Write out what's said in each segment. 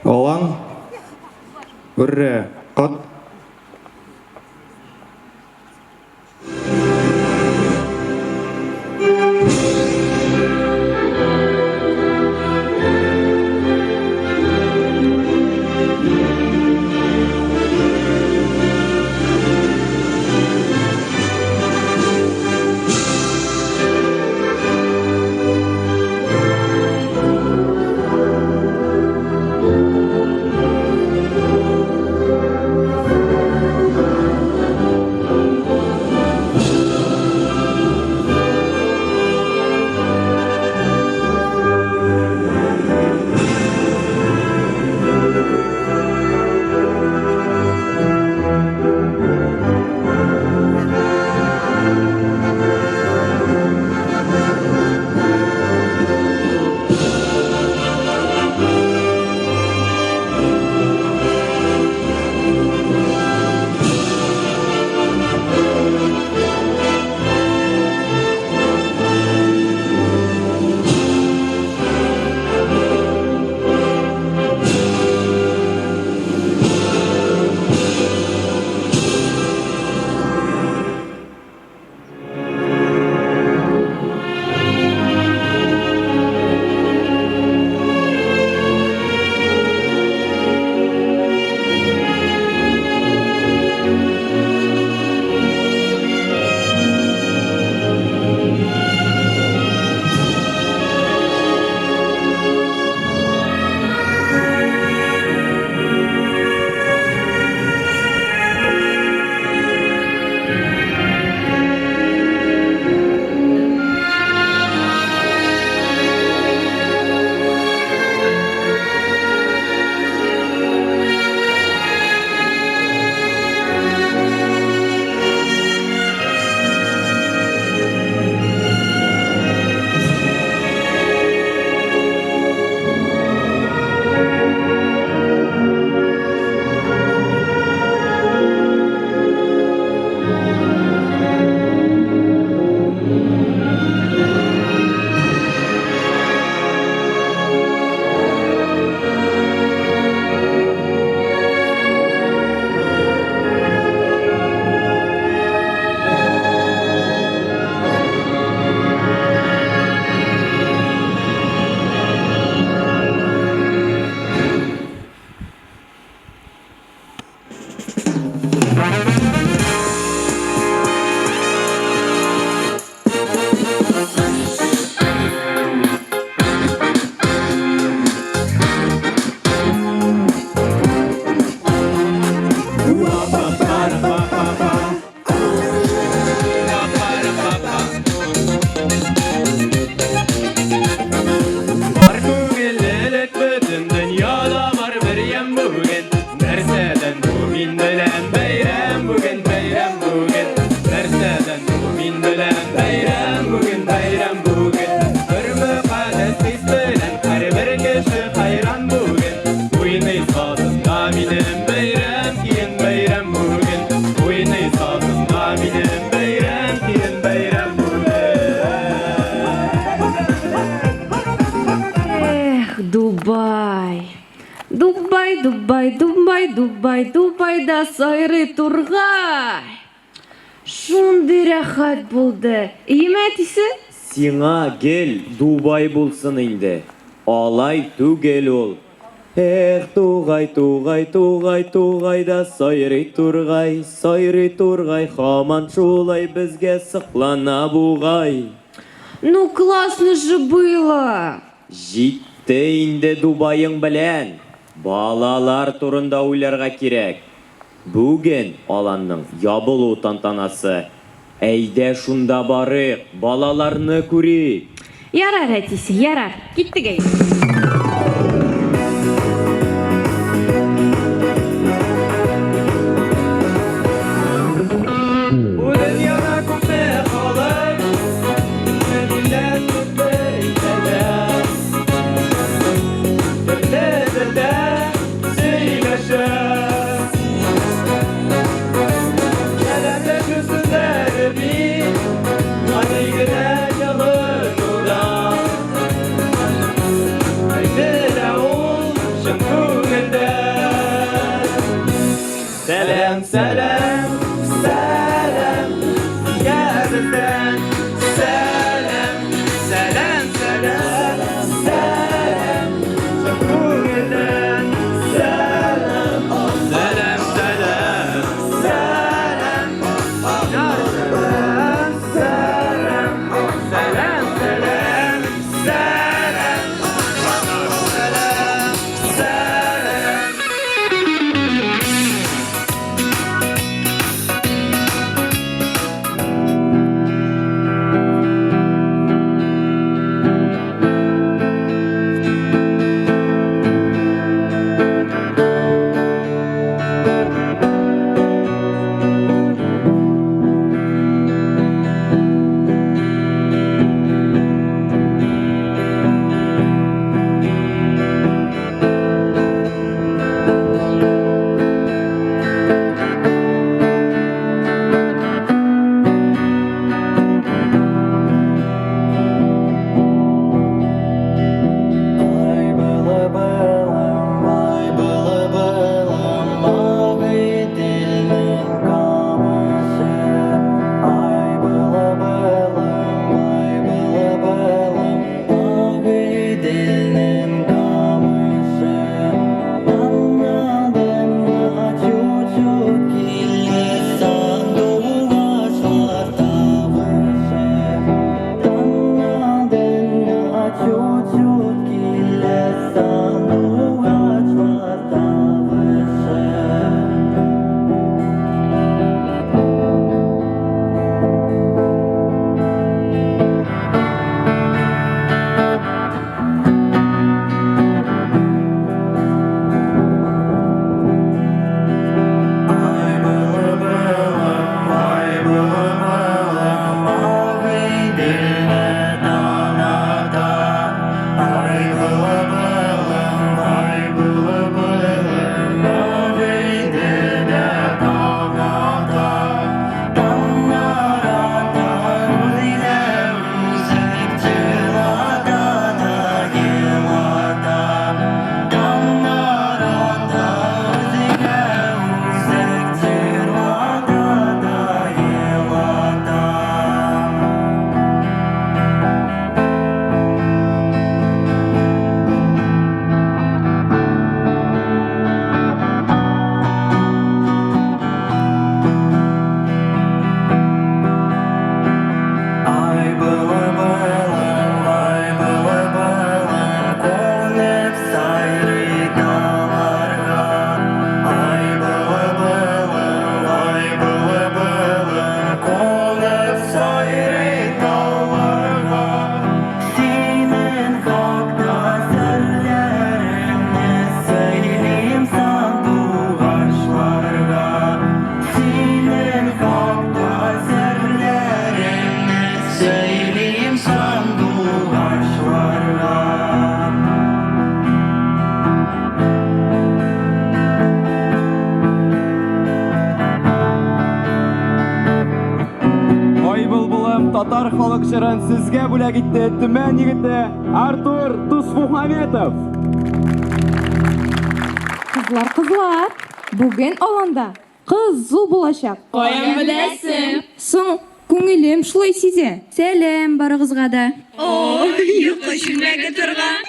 Алан. Үррә. Кат. Бар күңеллелек бөтен дөньяда бар бер ямь бүген. Нәрсәдән бу мин беләм бәйрәм бүген, бәйрәм бүген. Нәрсәдән бу мин беләм бәйрәм бүген, бәйрәм бүген. Бер мөкатдәс хис белән һәрбер кеше хайран бүген. Уйный сазымда минем бәйрәм киен бәйрәм бүген. Уйный сазымда минем бәйрәм киен бәйрәм бүген. Эх, Дубай. Дубай, Дубай, Дубай, Дубай, Дубайда сайрый тургай. Шундый рәхәт булды. Иеме әтисе? Сиңа гел Дубай булсын инде. Алай түгел ул. Эх, тугай, тугай, тугай, тугайда сайрый тургай, сайрый тургай, һаман шулай безгә соклана бугай. Ну классно же было! Җитте инде Дубаең белән! Балалар турында уйларга кирәк. Бүген аланның ябылу тантанасы. Әйдә шунда барыйк, балаларны күрик. Ярар, әтисе, ярар. Киттек әйдә. Бу дөньяда күпме халык, күпме милләт, күпме илдә. Төрле телдә сөйләшә. Сәламләшү сүзләре бит гади генә ялынуда. Әйтелә ул чын күңелдән. Сәлам, сәлам, сезгә бездән. Сәлам, сәлам, сәлам, сәлам, чын күңелдән. Сәлам, сәлам, сәлам, сәлам, сәлам, сәлам, сәлам, сәлам, сәлам, сәлам. Ай было-былым, ай было-былым, Агыйделнең камышы. Ай было-былым, ай было-былым, Агыйделнең камышы. Данна-данна чуть-чуть килә сандугачлар тавышы. Данна-данна чуть-чуть килә сандугачлар тавышы. Ай было-былым, ай было-былым, Агыйделне таната. Ай было-былым, ай было-былым, Агыйделне таната. Таннарата үзенә үзәк җылата да елата. Таннарата үзенә үзәк җырлата да елата. Ай было-былым, ай было-былым, Кунып сайрый даларга. Ай было-былым, ай было-былым, Кунып сайрый даларга. Синең хакта серләремне сөйлим сандугачларга. Синең хакта серләремне сөйлим сандугачларга. Ай былбылым татар халык җырын сезгә бүләк итте Төмән егете Артур Тусмухаметов. Кызлар, кызлар, бүген аланда кызу булачак. Каян беләсең? Соң, күңелем шулай сизә. Сәлам барыгызга да. Йокы чүлмәге торган.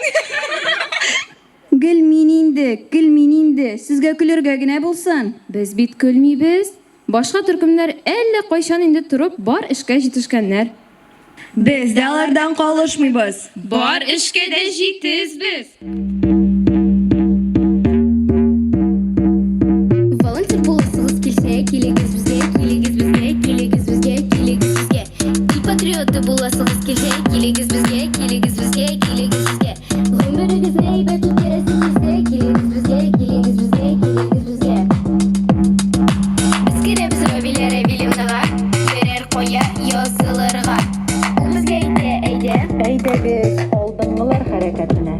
Гел мин инде, гел мин инде. Сезгә көлергә генә булсын. Без бит көлмибез. Башка төркемнәр әллә кайчан инде торып бар эшкә җитешкәннәр. Без дә алардан калышмыйбыз. Бар эшкә дә җитез без. Волонтер буласыгыз килсә, килегез безгә, килегез безгә, килегез безгә, килегез безгә. Ил патриоты буласыгыз килсә, килегез безгә, килегез безгә, килегез безгә. Гомерегезне әйбәт үткәрәсе килсә, килегез безгә, килегез безгә, килегез безгә. Без керәбез Равилә Равилевнага, берәр кая язылырга. Ул безгә әйтә, әйдә. Әйдәгез, алдынгылар хәрәкәтенә.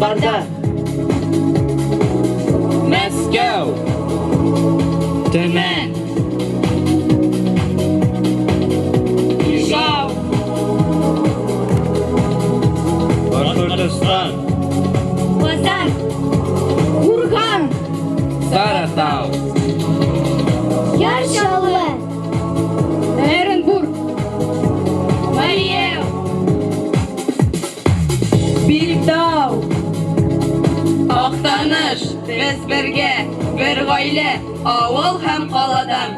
Самбарда. Мәскәү. Төмән. Ижау. Башкортостан. Казан. Курган. Саратау. Яр Чаллы. Эренбург. Марий Эл. Биектау. Актаныш. Без бергә, бер гаилә, авыл һәм каладан.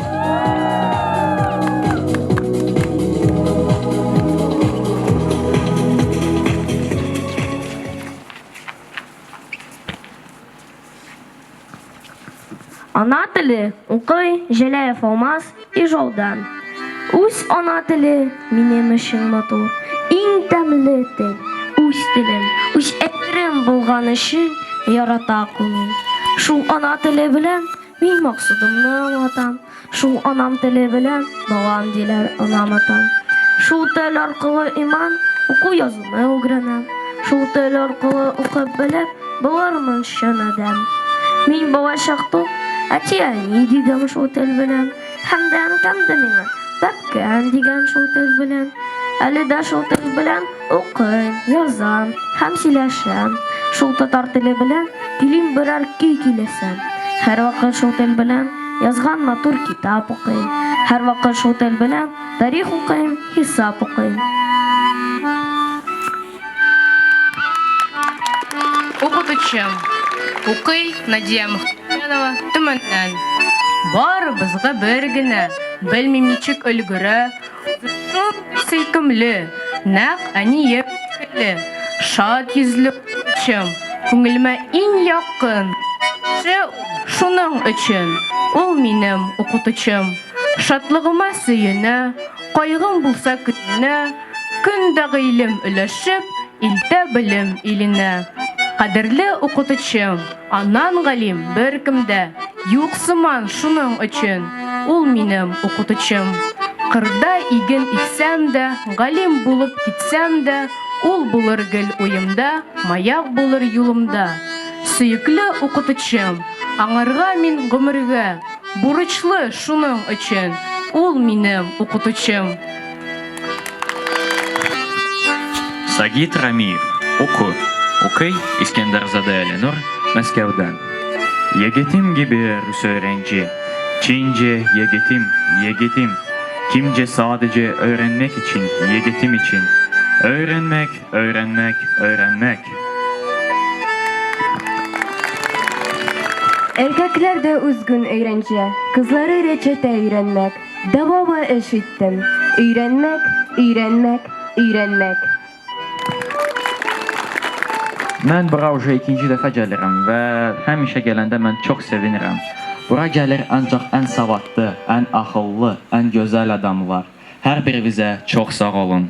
Ана теле, укый Җәләев Алмаз Ижаудан. Үз ана теле минем өчен матур, иң тәмле тел. Үз телем, үз әйберем булган өчен ярата күңел. Шул ана теле белән мин максатымны аңлатам. Шул анам теле белән балам диләр анам атам. Шул тел аркылы иман, уку язуны үгрәнәм. Шул тел аркылы укып белеп, булырмын чын адәм. Мин бала чакта ук әти-әни дидем шул тел белән. Һәм дә әнкәм дә миңа бәбкәм дигән шул тел белән. Әле дә шул тел белән укыйм, язам һәм сөйләшәм. Шул татар теле белән көйлим берәр көй көйләсәм. Һәрвакыт шул тел белән язган матур китап укыйм. Һәрвакыт шул тел белән тарих укыйм, хисап укыйм. Укытучым. Укый Надия Мөхәммәтҗанова Төмәннән. Барыбызга бер генә, белмим ничек өлгерә, шундый сөйкемле, нәкъ әнием шикелле, шат йөзле укытучым, күңелемә иң якын кеше ул, шуның өчен ул минем укытучым. Шатлыгыма сөенә, кайгым булса көенә, Көн дә гыйлем өләшеп, илтә белем иленә. Кадерле укытучым, аннан галим беркем дә юк сыман, шуның өчен ул минем укытучым. Кырда иген иксәм дә, галим булып китсәм дә, ул булыр гел уемда, маяк булыр юлымда. Сөекле укытучым, аңарга мин гомергә бурычлы, шуның өчен ул минем укытучым. Сагит Рамиев, уку. Укый Искәндәрзадә Ленур, Мәскәүдән. Егетим gibi Rus öğrenci. Çince yegitim, yegitim. Kimce sadece öğrenmek için, yegitim için. Öğrenmek, öğrenmek, öğrenmek. Erkekler de üzgün öğrenci, kızları reçete öğrenmek. Дәвамы эш иттем. Өйрәнмәк, өйрәнмәк, өйрәнмәк. Mən bura uje ikinci dəfə gəlirəm və həmişə gələndə mən çox sevinirəm. Bura gəlir ancaq ən savadlı, ən ağıllı, ən gözəl adamlar. Hər birinizə çox sağ olun.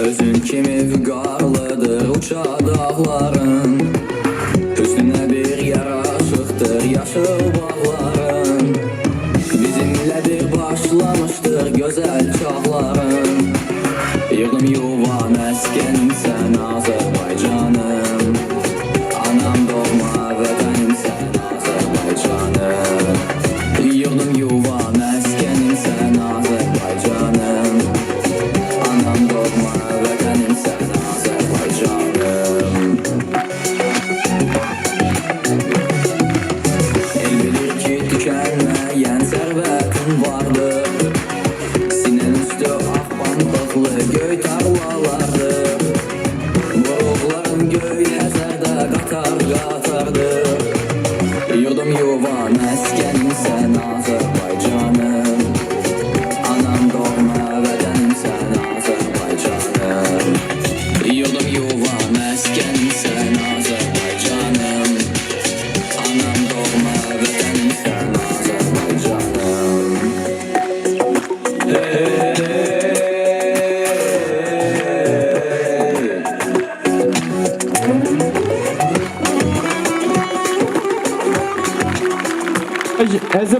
Özün kimi vüqarlıdır uca dağların, Hüsnünə bir yaraşıqdır yaşıl bağların. Bizimlə bir başlamışdır gözəl çağların. Yığdım yuva məskənim sən Azərbaycanım. Anam doğma vətənim sən Azərbaycanım. Yığdım yuva məskənim sən Azərbaycanım. Anam doğma vətənim sən Azərbaycanım. El bilir ki tükənməyən sərvətin vardır. Sinən üstü ağ pambıqlı göy tarlalardır. Buruqların göy Xəzərdə qatar qatardır.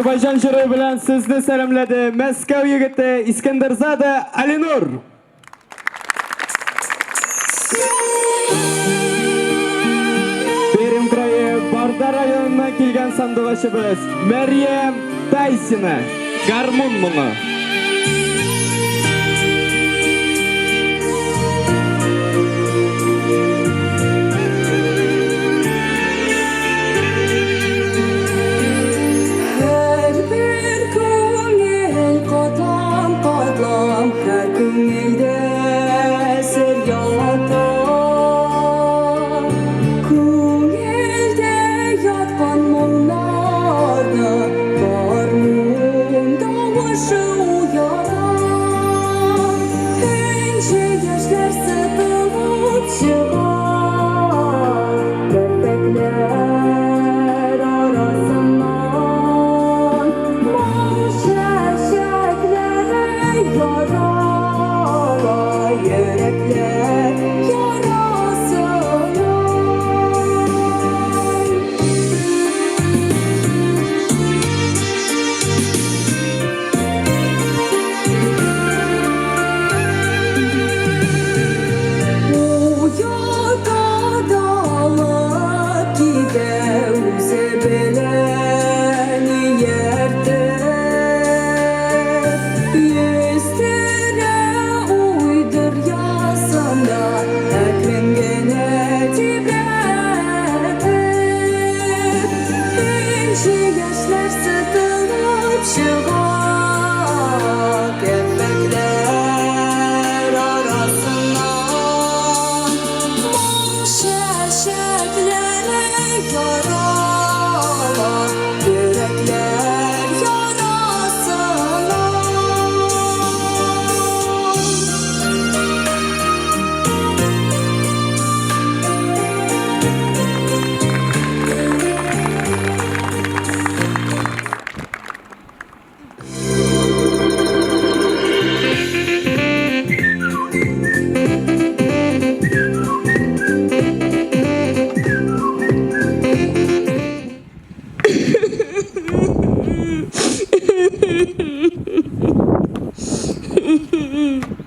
Азәрбайҗан җыры белән сезне сәламләде Мәскәү егете Искәндәрзадә Алинур. Пермь крае Барда районыннан килгән сандугачыбыз Мәрьям Тайсина. Гармун моңы. Һәрбер күңел катлам-катлам, һәр күңелдә сер ята. Күңелдә яткан моңнарны гармун тавышы уята. Энҗе яшьләр сытылып чыга керфекләр арасыннан. Моң чәчәкләре ярала йөрәкләр ярасыннан. Уята да алып китә үзе белән ияртеп. Йөздерә уй дөньясында әкрен генә тибрәтеп. Энҗе яшьләр сытылып чыга керфекләр арасыннан. Моң чәчәкләре ярала йөрәкләр ярасыннан.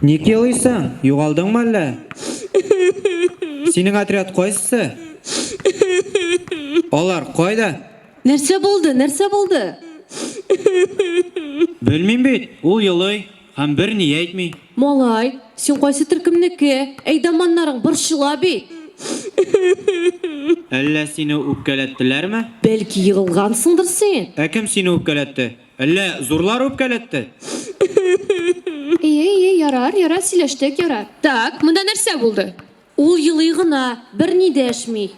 Ник елыйсың? Югалдыңмы әллә? Синең отряд кайсысы? Алар кайда? Нәрсә булды? Нәрсә булды? Белмим бит, ул елый һәм берни әйтми. Малай, син кайсы төркемнеке? Әйдаманнарың борчыла бит. Әллә сине үпкәләттеләрме? Бәлки егылгансыңдыр син? Ә кем сине үпкәләтте? Әллә зурлар үпкәләтте? Ие, ие, ярар, ярар, сөйләштек, ярар. Так, монда нәрсә булды? Ул елый гына, берни дәшми.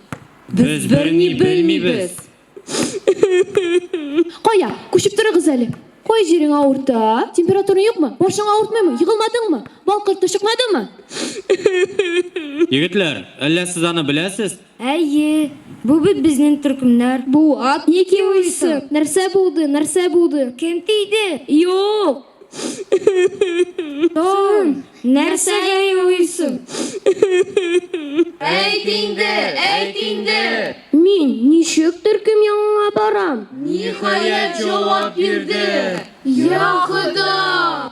Без берни белмибез. Кая, күчеп торыгыз әле. Кай җирең авырта? Температураң юкмы? Башың авыртмыймы? Егылмадыңмы? Бал корты чыкмадымы? Егетләр, әллә сез аны беләсез? Әйе, бу бит безнең төркемнәр. Булат, ник елыйсың? Нәрсә булды? Нәрсә булды? Кем тиде? Юк. Соң, нәрсәгә елыйсың? Әйт инде, әйт инде! Мин ничек төркем янына барам? Ниһаять, җавап бирде! Я Хода!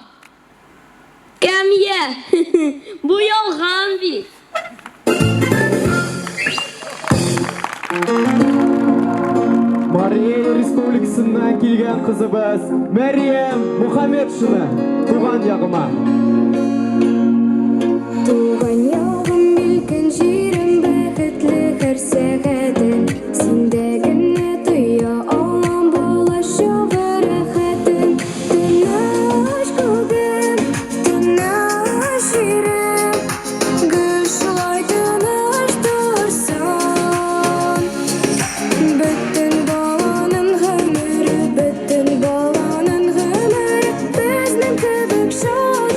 Кәмия, бу ялган бит. Марий Эл Республикасыннан килгән кызыбыз Мәрьям Мухаметшина туган ягыма. Туган ягым, милкен җирем, бәхетле һәр сәгатем. Синдә генә тоя алам бала чагы рәхәтен. Тыныч күгем, тыныч җирем, гел шулай тыныч торсын. Бөтен баланың гомере, бөтен баланың гомере безнең кебек шат.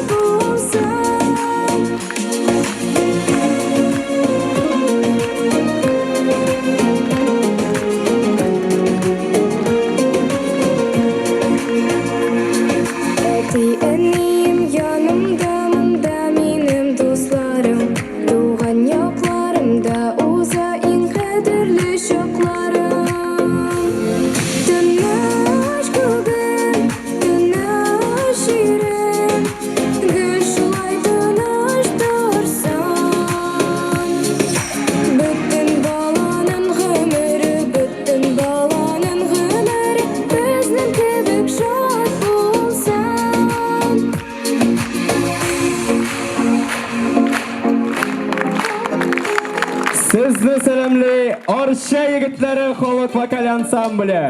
Сезне сәламли Арча егетләре халык вокаль ансамбле.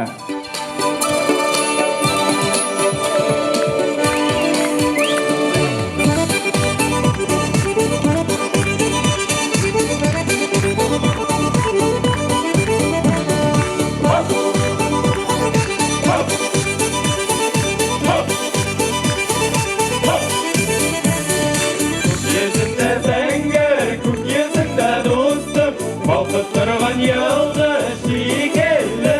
Йөзендә зәңгәр, күк йөзендә дустым, балкып торган йолдыз шикелле.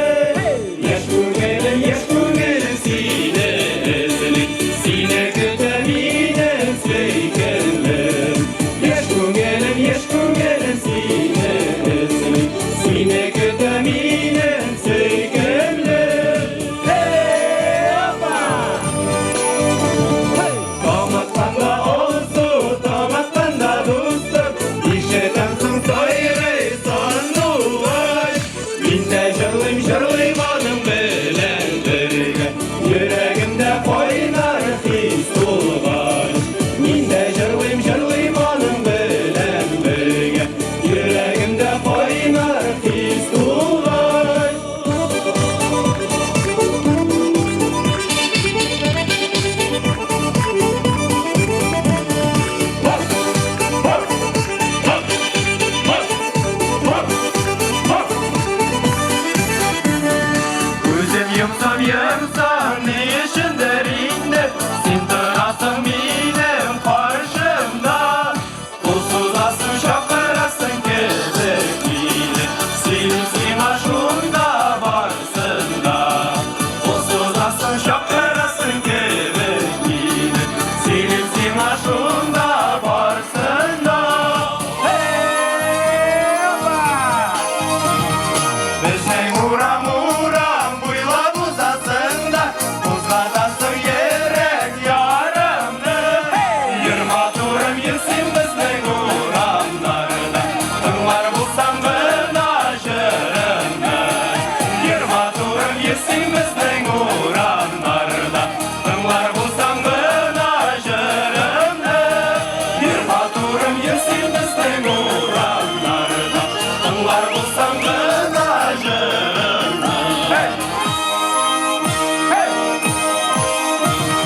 Яшь күңелем, яшь күңелем сине эзли, сине көтә минем сөйкемлем. Яшь күңелем, яшь күңелем сине эзли, сине көтә минем сөйкемлем. Hey, опа! Таң атканда алсу, таң атканда дустым, ишетәмсең сайрый сандугач. Мин дә җырлыйм, җырлыйм аның белән бергә, йөрәгемдә кайнар хис тулгач. Мин дә җырлыйм, җырлыйм аның белән бергә, йөрәгемдә кайнар хис тулгач. Күзем йомсам йомсам, ни өчендер инде син торасың минем каршымда. Кул сузасың, чакырасың кебек мине, сөйлим сиңа шунда барсын да. Кул сузасың, чакырасың кебек мине, сөйлим сиңа шунда барсын да. Hey, опа! Безнең урам урам буйлап узасың да, кузгатасың йөрәк ярамны. Йөр матурым, йөр син безнең урамнарда, тыңлар булсаң гына җырымны. Йөр матурым, йөр син безнең урамнарда, тыңлар булсаң гына җырымны. Йөр матурым, йөр син безнең урамнарда, тыңлар булсаң гына җырымны. Hey! Hey!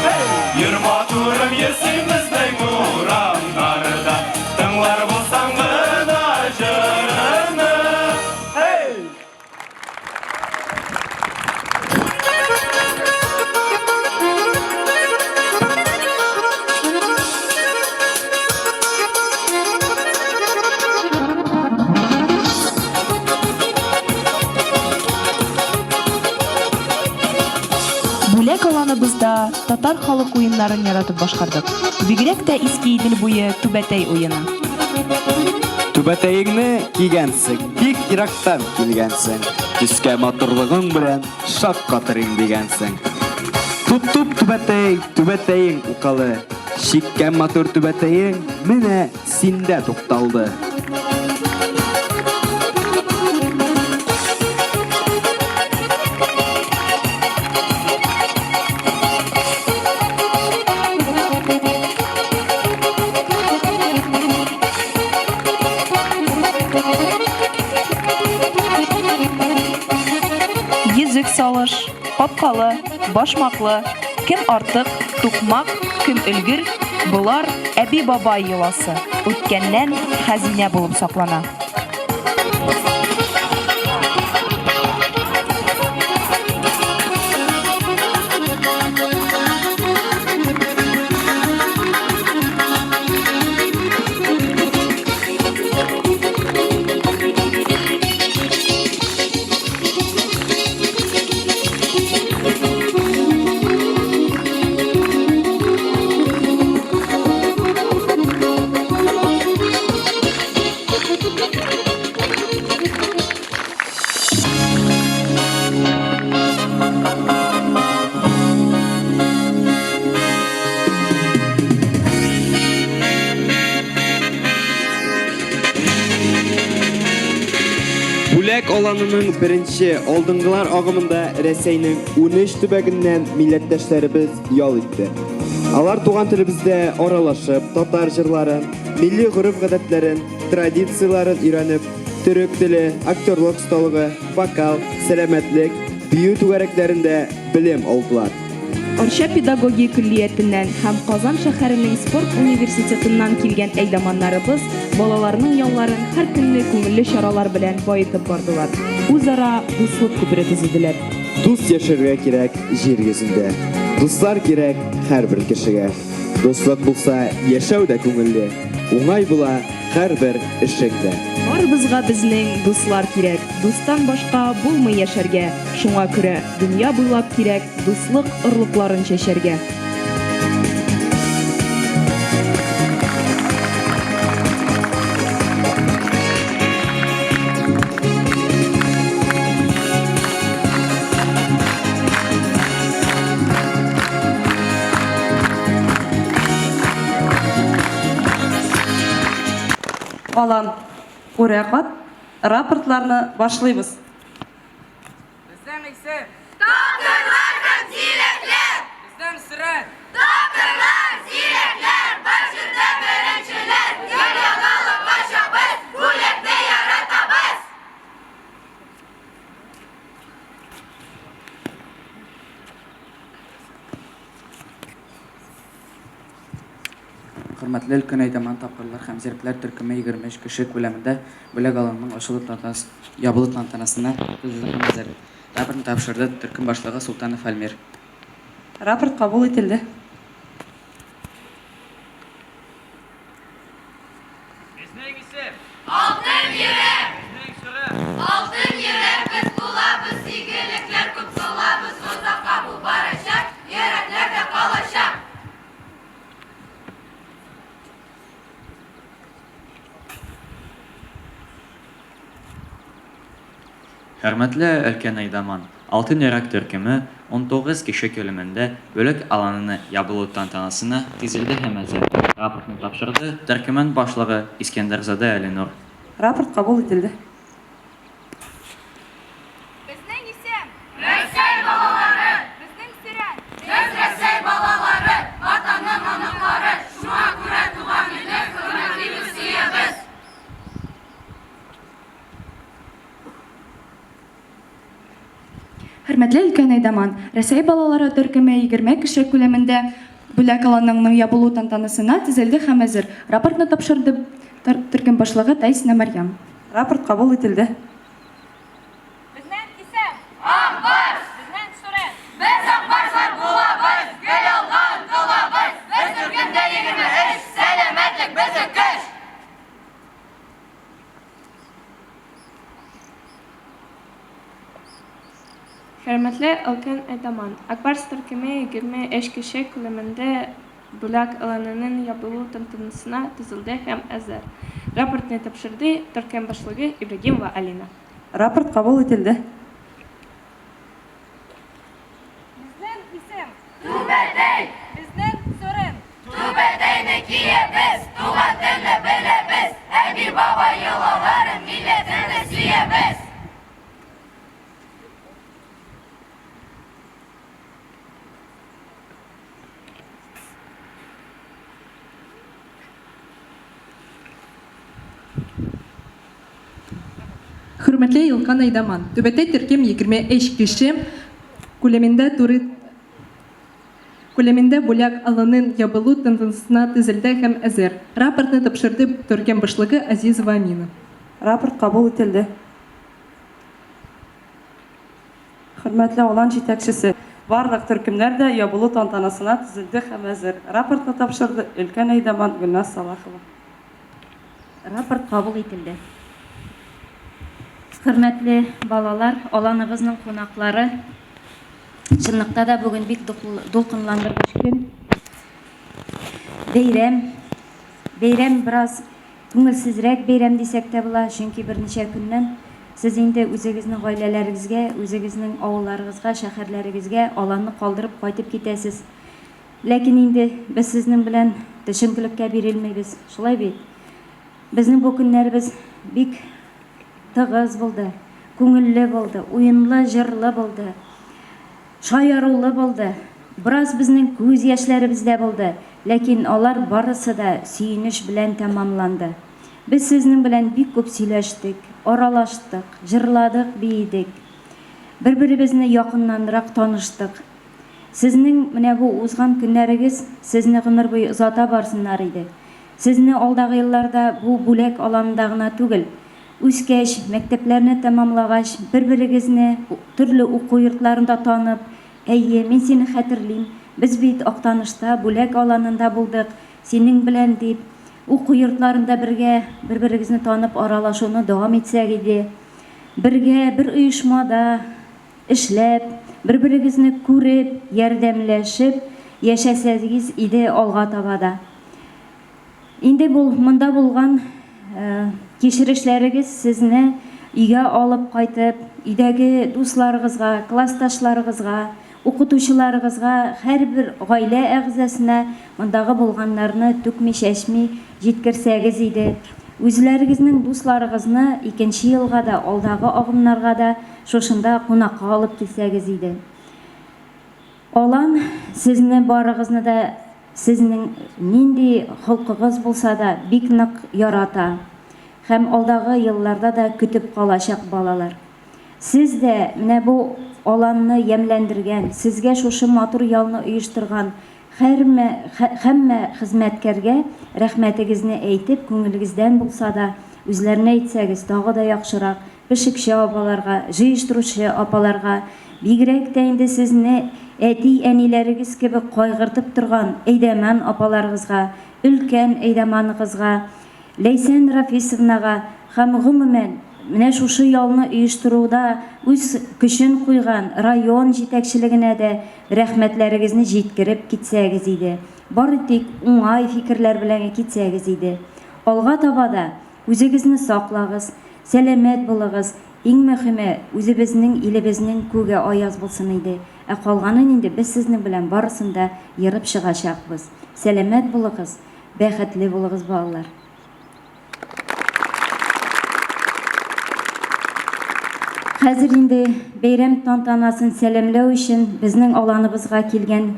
Hey! Йөр матурым, йөр син безнең урамнарда, тыңлар булсаң гына җырымны. Hey! Бүләк аланыбызда татар халык уеннарын яратып башкардык. Бигрәк тә Иске Идел буе Түбәтәй уены. Түбәтәеңне кигәнсең, бик ерактан килгәнсең. Төскә матурлыгың белән шаккатырыйм дигәнсең. Туп-туп түбәтәй, түбәтәең укалы. Чиккән матур түбәтәең менә синдә тукталды. Йөзек салыш, капкалы, башмаклы, кем артык, тукмак, кем өлгер, болар әби-бабай йоласы, үткәннән хәзинә булып саклана. Бүләк аланының беренче алдынгылар агымында Рәсәйнең 13 төбәгеннән милләттәшләребез ял итте. Алар туган телебездә аралашып, татар җырларын, милли гореф-гадәтләрен, традицияләрен өйрәнеп, төрек теле, актерлык осталыгы, вокал, сәламәтлек, бию түгәрәкләрендә белем алдылар. Арча педагогия көллиятеннән һәм Казан шәһәренең спорт университетыннан килгән әйдаманнарыбыз балаларның ялларын һәр көнне күңелле чаралар белән баетып бардылар, үзара дуслык күпере төзеделәр. Дус яшәргә кирәк җир йөзендә. Дуслар кирәк һәрбер кешегә. Дуслык булса, яшәү дә күңелле, уңай була һәрбер эшең дә. Барыбызга безнең дуслар кирәк, Дустан башка булмый яшәргә. Шуңа күрә дөнья буйлап кирәк Дуслык орлыкларын чәчәргә. Алан, үрә кат, рапортларны башлыйбыз. Безнең исем. Тапкырлар һәм зирәкләр! Безнең сөрән. Тапкырлар, зирәкләр, бар җирдә беренчеләр, Гел яңалыкка чабыз, бүләкне яратабыз! Хөрмәтле өлкән әйдаман тапкырлар һәм зирәкләр төркеме 23 кеше күләмендә Бүләк аланының ачылу тантанасы ябылу тантанасына төзелде һәм әзер. Рапортны тапшырды төркем башлыгы Солтанов Альмир. Рапорт кабул ителде. Безнең исем. Алтын йөрәк! Безнең сөрән. Алтын йөрәк без булабыз, игелекләр күп кылабыз, озакка бу барачак, йөрәкләрдә калачак. Хөрмәтле өлкән әйдаман, Алтын йөрәк төркеме 19 кеше күләмендә Бүләк аланына ябылу тантанасына тезелде һәм әзер. Рапортны тапшырды төркемен башлыгы Искәндәрзадә Әлинур. Рапорт кабул ителде. Безнең исем. Рәсәй балалары! Безнең сөрән. Без Рәсәй балалары, Ватанның оныклары, шуңа күрә туган илне хөрмәтлибез, сөябез. Хөрмәтле өлкән әйдаман, Рәсәй балалары төркеме 20 кеше күләмендә Бүләк аланының ябылу тантанасына төзелде һәм әзер. Рапортны тапшырды төркем башлыгы Таисина Марьям. Рапорт кабул ителде. Безнең исем. Ак Барс! Безнең сөрән. Без Ак Барслар булабыз, гел алга омтылабыз. Без төркемдә 23, сәламәтлек безнең көч! Хөрмәтле өлкән әйдаман, Ак Барс төркеме 23 кеше күләмендә Бүләк аланының ябылу тантанасына төзелде һәм әзер. Рапортны тапшырды төркем башлыгы Ибрагимова Алина. Рапорт кабул ителде. Безнең исем. Түбәтәй! Безнең сөрән. Түбәтәйне киябез, туган телне беләбез, әби-бабай йолаларын, милләтне сөябез. Хөрмәтле Илкан Айдаман, Түбәтәй төркем 23 кеше күләмендә туры күләмендә бүләк аланын ябылу тантанасына төзелде һәм әзер. Рапортны тапшырды төркем башлыгы Азизова Амина. Рапорт кабул ителде. Хөрмәтле алан җитәкчесе, барлык төркемнәр дә ябылу тантанасына төзелде һәм әзер. Рапортны тапшырды өлкән әйдаман Гөлназ Салахова. Рапорт кабул ителде. Хөрмәтле балалар, аланыбызның кунаклары, чынлыкта да бүген бик дулкынландыргыч көн. Бәйрәм. Бәйрәм бераз күңелсезрәк бәйрәм дисәк тә була, чөнки берничә көннән сез инде үзегезнең гаиләләрегезгә, үзегезнең авылларыгызга, шәһәрләрегезгә аланны калдырып кайтып китәсез. Ләкин инде без сезнең белән төшенкелеккә бирелмибез, шулай бит? Безнең бу көннәребез бик тыгыз булды, күңелле булды, уенлы, җырлы булды, шаярулы булды. Бераз безнең күз яшьләребез дә булды, ләкин алар барысы да сөенеч белән тәмамланды. Без сезнең белән бик күп сөйләштек, аралаштык, җырладык, биедек. Бер-беребезне якыннанрак таныштык. Сезнең менә бу узган көннәрегез сезне гомер буе озата барсыннар иде. Сезне алдагы елларда бу Бүләк аланында гына түгел, үскәч, мәктәпләрне тәмамлагач, бер-берегезне төрле уку йортларында танып, Әйе, мин сине хәтерлим, без бит Актанышта, Бүләк аланында булдык, синең белән, дип, уку йортларында бергә бер-берегезне танып аралашуны дәвам итсәк иде. Бергә, бер оешмада эшләп, бер-берегезне күреп, ярдәмләшеп яшәсәгез иде алга таба да. Инде бу монда булган кичерешләрегез сезне өйгә алып кайтып, өйдәге дусларыгызга, классташларыгызга, укытучыларыгызга, һәрбер гаилә әгъзасына мондагы булганнарны түкми-чәчми җиткерсәгез иде. Үзләрегезнең дусларыгызны икенче елга да, алдагы агымнарга да шушында кунакка алып килсәгез иде. Алан сезне барыгызны да сезнең нинди холкыгыз булса да бик нык ярата һәм алдагы елларда да көтеп калачак балалар. Сез дә менә бу аланны ямьләндергән, сезгә шушы матур ялны оештырган һәрмә һәммә хезмәткәргә рәхмәтегезне әйтеп, күңелегездән булса да, үзләренә әйтсәгез, тагы да яхшырак, пешекче апаларга, җыештыручы апаларга, бигрәк тә инде сезне әти-әниләрегез кебек кайгыртып торган әйдәман апаларыгызга, өлкән әйдаманыгызга, Ләйсән Рафисовнага һәм, гомумән, менә шушы ялны оештыруда үз көчен куйган район җитәкчелегенә дә рәхмәтләрегезне җиткереп китсәгез иде. Бары тик уңай фикерләр белән китсәгез иде. Алга таба да Үзегезне саклагыз, сәламәт булыгыз, иң мөхиме, үзебезнең илебезнең күге аяз булсын иде, ә калганын инде без сезнең белән барысын да ерып чыгачакбыз. Сәламәт булыгыз, бәхетле булыгыз, балалар. Хәзер инде бәйрәм тантанасын сәламләү өчен безнең аланыбызга килгән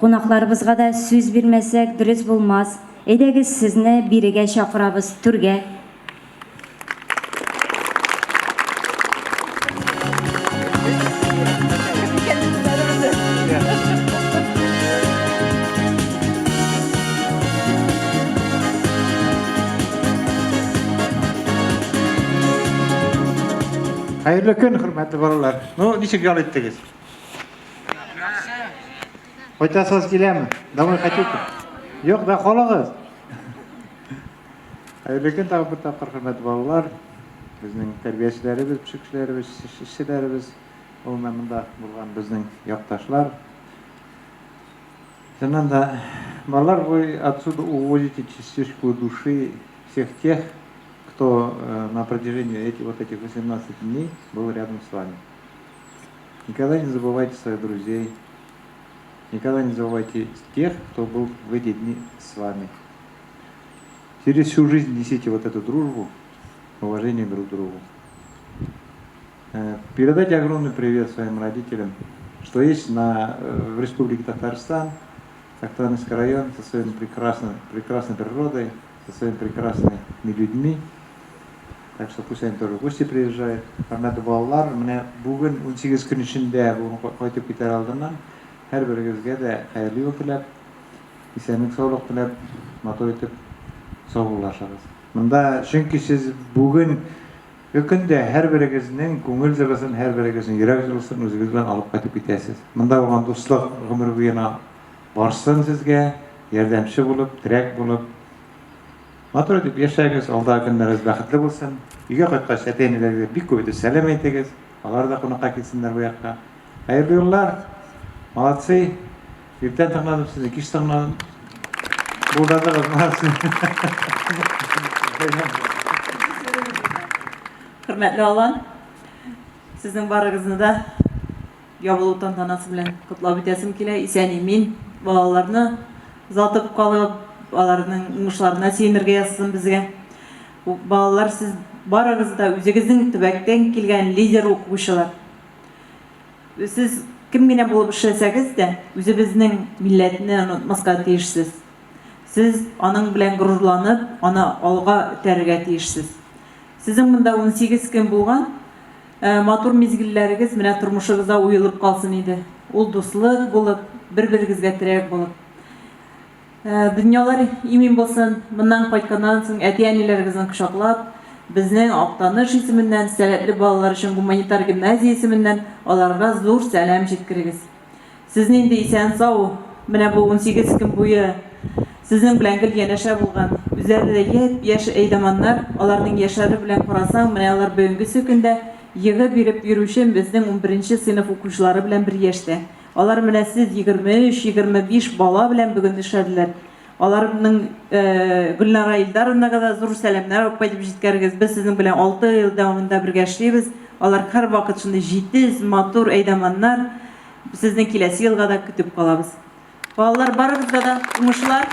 кунакларыбызга да сүз бирмәсәк, дөрес булмас. Әйдәгез, сезне бирегә чакырабыз, түргә. Хәерле көн, хөрмәтле балалар. Ну, ничек ял иттегез? Кайтасыгыз киләме? Домой хотите? Юк, да калыгыз. Хәерле көн тагын бер тапкыр, хөрмәтле балалар. Безнең тәрбиячеләребез, пешекчеләребез, эшчеләребез, гомумән монда булган безнең якташлар. Чыннан да, балалар, вы отсюда увозите частичку души всех тех, кто э, на протяжении этих, вот этих 18 дней был рядом с вами. Никогда не забывайте своих друзей, Никогда не забывайте тех, кто был в эти дни с вами. Через всю жизнь несите вот эту дружбу, уважение друг к другу. Э, передайте огромный привет своим родителям, что есть на, э, в Республике Татарстан, Актанышский район со своей прекрасной, прекрасной природой, со своими прекрасными людьми. Так что пусть они тоже в гости приезжают. Хөрмәтле балалар, менә бүген 18 көн эчендә бүген кайтып китәр алдыннан һәрберегезгә дә хәерле юл теләп, исәнлек саулык теләп, матур итеп саубуллашыгыз. Монда чөнки сез бүген көндә һәрберегезнең күңел җылысын, һәрберегезнең йөрәк җылысын үзегез белән алып кайтып китәсез. Монда булган дуслык гомер буена барсын сезгә, ярдәмче булып, терәк булып. Матур итеп яшәгез, алдагы көннәрегез бәхетле булсын. Өйгә кайткач, әти-әниләрегезгә бик күп итеп сәлам әйтегез. Алар да кунакка килсеннәр бу якка. Хәерле юллар! Молодцы! Иртән тыңладым сезне, кич тыңладым. Булдырдыгыз, молодцы! Хөрмәтле Алан, сезнең барыгызны да ябылу тантанасы белән котлап үтәсем килә. Исән-имин балаларны озатып калып, аларның уңышларына сөенергә язсын безгә. Балалар, сез барыгыз да үзегезнең төбәктән килгән лидер укучылар. Сез кем генә булып эшләсәгез дә, үзебезнең милләтне онытмаска тиешсез. Сез аның белән горурланып, аны алга этәрергә тиешсез. Сезнең монда 18 көн булган матур мизгелләрегез менә тормышыгызда уелып калсын иде. Ул дуслык булып, бер-берегезгә терәк булып. Дөньялар имин булсын. Моннан кайтканнан соң әти-әниләрегезне кочаклап, безнең Актаныш исеменнән, сәләтле балалар өчен гуманитар гимназия исеменнән аларга зур сәлам җиткерегез. Сезне инде исән-сау, менә бу 18 көн буе сезнең белән гел янәшә булган, үзләре дә япь-яшь әйдаманнар, аларның яшьләре белән карасаң, менә алар бүгенгесе көндә егы биреп йөрүче безнең унберенче сыйныф укучылары белән бер яшьтә. Алар менә сез 23, 25 бала белән бүген эшләделәр. Аларның Гөлнара Илдаровнага да зур сәламнәр алып кайтып җиткәрегез. Без сезнең белән 6 ел дәвамында бергә эшлибез. Алар һәрвакыт шундый җитез, матур әйдаманнар. Сезне киләсе елга да көтеп калабыз. Балалар, барыгызга да уңышлар!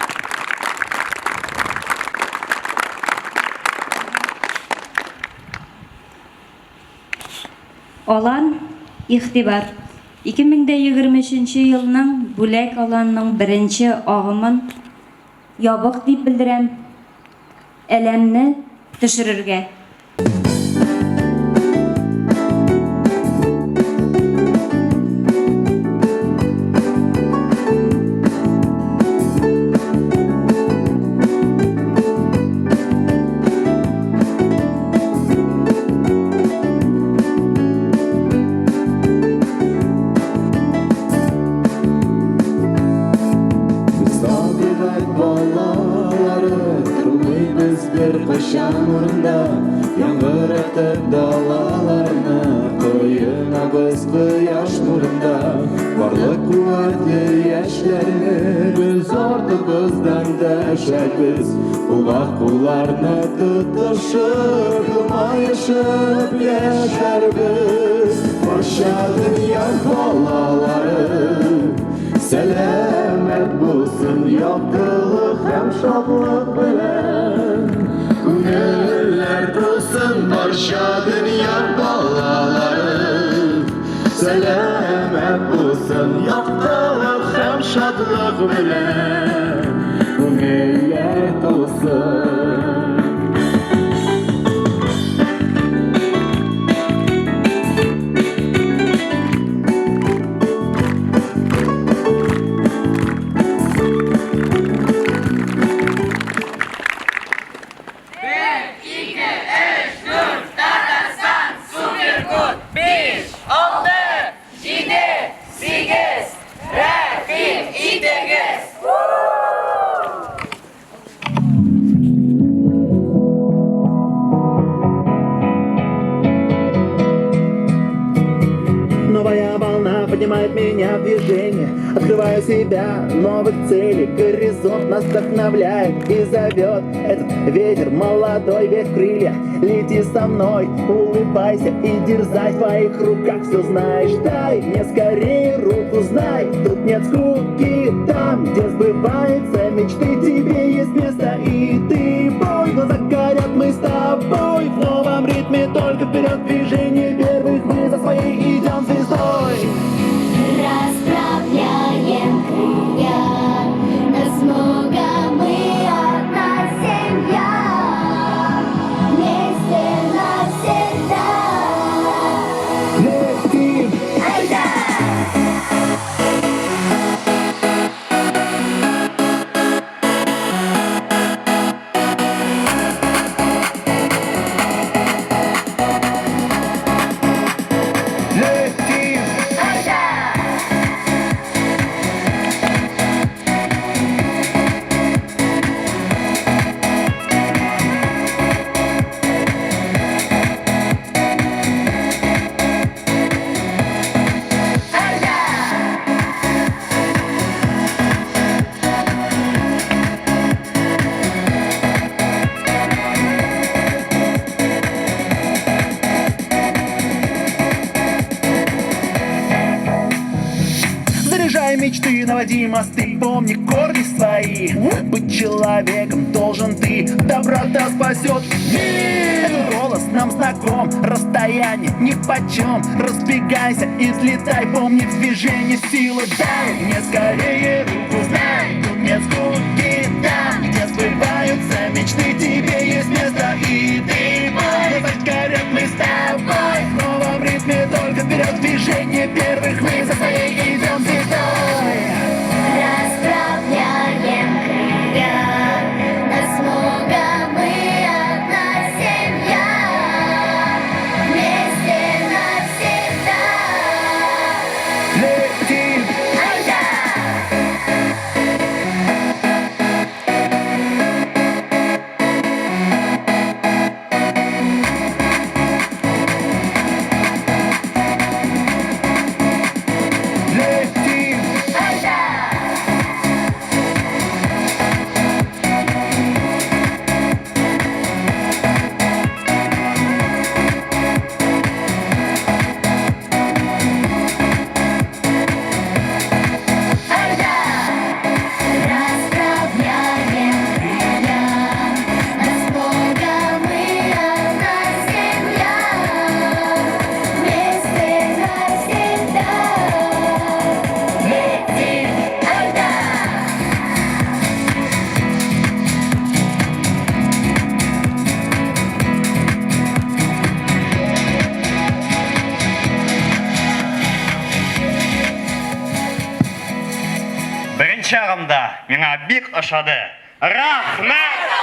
Алан, игътибар! 2023 нче елның Бүләк аланының беренче агымын ябык дип белдерәм. Әләмне төшерергә. Без табигать балалары, тормыйбыз беркайчан урында. Яңгыратып далаларны, коенабыз кояш нурында. Барлык куәтле яшьләрне без артыбыздан дәшәбез. Кулга кулларны тотышып, елмаешып яшәрбез. Барча дөнья балалары сәламәт булсын, яктылык һәм шатлык белән. Күңелләр тулсын, барча дөнья балалары сәламәт булсын, яктылык һәм шатлык белән. Күңелләр тулсын. Бер, ике, өч, дүрт, Татарстан, супер-кут, биш, алты, җиде, сигез, рәхим итегез! Новая волна поднимает меня в движение Открываю себя, новых целей Горизонт нас вдохновляет и зовет Этот ветер молодой, верь в крылья Лети со мной, улыбайся и дерзай В твоих руках все знаешь Дай мне скорее руку, знай Тут нет скуки, там, где сбываются мечты Тебе есть место и ты бой Глаза горят, мы с тобой В новом ритме только вперед движение первых Мы за своей идем звездой Расправляем крылья, нас много, мы одна семья, вместе навсегда. Летим! Айда! Летим! Айда! Заряжай мечты, наводи мосты, помни корни свои. Быть человеком должен ты, доброта спасет мир. Этот голос нам знаком, расстояние нипочем. Разбегайся и взлетай, помни в движении силы. Дай мне скорее руку, знай, тут нет скуки, там, За мечты тебе есть место, и ты мой. Глаза горят, мы с тобой в новом ритме, только вперед движение первых. Мы за своей идем звездой. Расправляем крылья, нас много, мы одна семья. Вместе навсегда. Летим! Айда! Летим! Айда! Айда! Расправляем крылья, нас много, мы одна семья. Вместе навсегда. Летим! Айда! Беренче агымда миңа бик ошады. Рәхмәт!